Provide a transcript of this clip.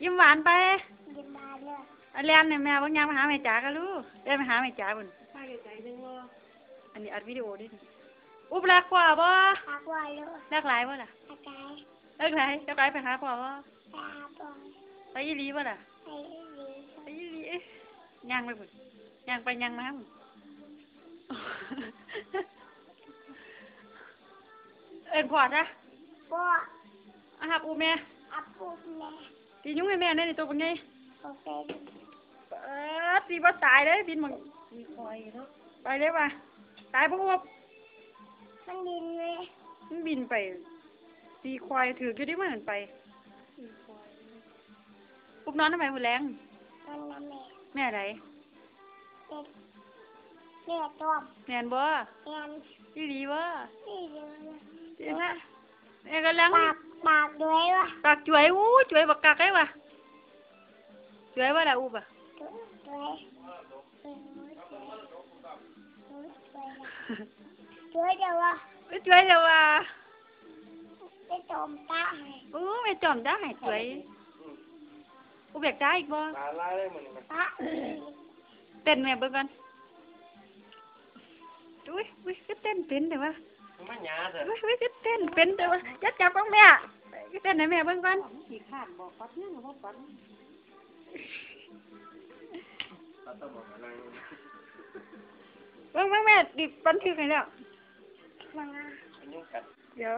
ຍິ້ມຫວານໄປ. ຍິ້ມຫວານເດີ. ອາ ແລ່ນໃຫ້ແມ່ເບິ່ງ ຍ່າງໄປຫາແມ່ຈາກັນລູກ. ແລ່ນໄປຫາແມ່ຈາພຸ້ນ. ອັນນີ້ອັດວິດີໂອເດ້. ອຸບ ຮັກພໍ່ບໍ່? ຮັກພໍ່ຢູ່. ຮັກຫຼາຍບໍ່ລະ? ຮັກຫຼາຍ. ຮັກຫຼາຍ. ຈັກໄປ ໄປຫາພໍ່ບໍ່? ໄປຫາພໍ່. ໄປອີ່ຫຼີບໍ່ລະ? ໄປອີ່ຫຼີ. ໄປອີ່ຫຼີ. ຍ່າງໄປພຸ້ນ ຍ່າງໄປຍ່າງມາພຸ້ນ. ເອີ້ນພໍ່ຊະ. ພໍ່. ອາ ຮັບອຸບແດ່. ຮັບອຸບແດ່. ຕີຍຸງໃຫ້ແມ່ແດ່ນີ້ ໂຕບັກໃຫຍ່. ບໍ່ເປັນ. ເອີ ຕີບໍ່ຕາຍເດ້ ບິນບັກ ຕີຄອຍເນາະ. ໄປເລີຍວ່າ. ຕາຍບໍ່ອຸບ? ມັນບິນເວີຍ. ມັນບິນໄປ. ຕີຄອຍຖືກຢູ່ເດ້ ມື້ນັ້ນໄປ. ຕີຄອຍ. ອຸບນອນນຳໃຜມື້ແລງ? ນອນນຳແມ່. ແມ່ໃດ? ແມ່ ແມ່ຕ້ອມ. ແມ່ນບໍ່? ແມ່ນ. ອີ່ຫຼີບໍ່? ອີ່ຫຼີ. ແມ່ກຳລັງ ປາກ ປາກຈວຍວະ. ປາກຈວຍ. ໂອ້ ຈວຍບັກຄັກເດ້ວະ. ຈວຍບໍ່ລະອຸບອະ? ຈວຍ ຈວຍ ຈວຍແລ້ວວະ. ເອີ ຈວຍແລ້ວວະ. ແມ່ຕ້ອມຕາໃຫ້. ໂອ້ ແມ່ຕ້ອມຕາໃຫ້ ສວຍ. ອຸບຢາກຕາອີກບໍ່? ຕາຫຼາຍເລີຍມື້ນີ້. ຕາ ເຕັ້ນໃຫ້ເບິ່ງກ່ອນ. ອຸ້ຍ ອຸ້ຍ ຄືເຕັ້ນເປັນແທ້ວະ. ມັນຫຍາເດີ. ອຸ້ຍ ອຸ້ຍ ຄືເຕັ້ນເປັນແທ້ວະ. ຈັບ ຈັບຂອງແມ່ ຄືເຕັ້ນໃຫ້ແມ່ເບິ່ງກ່ອນ. ຂີ້ຄ້ານບໍ່ປັດເງິນບໍ່ປັດ. ເບິ່ງ ເບິ່ງແມ່ ດິ ບັນທຶກໃຫ້ແລ້ວ. ດຽວ.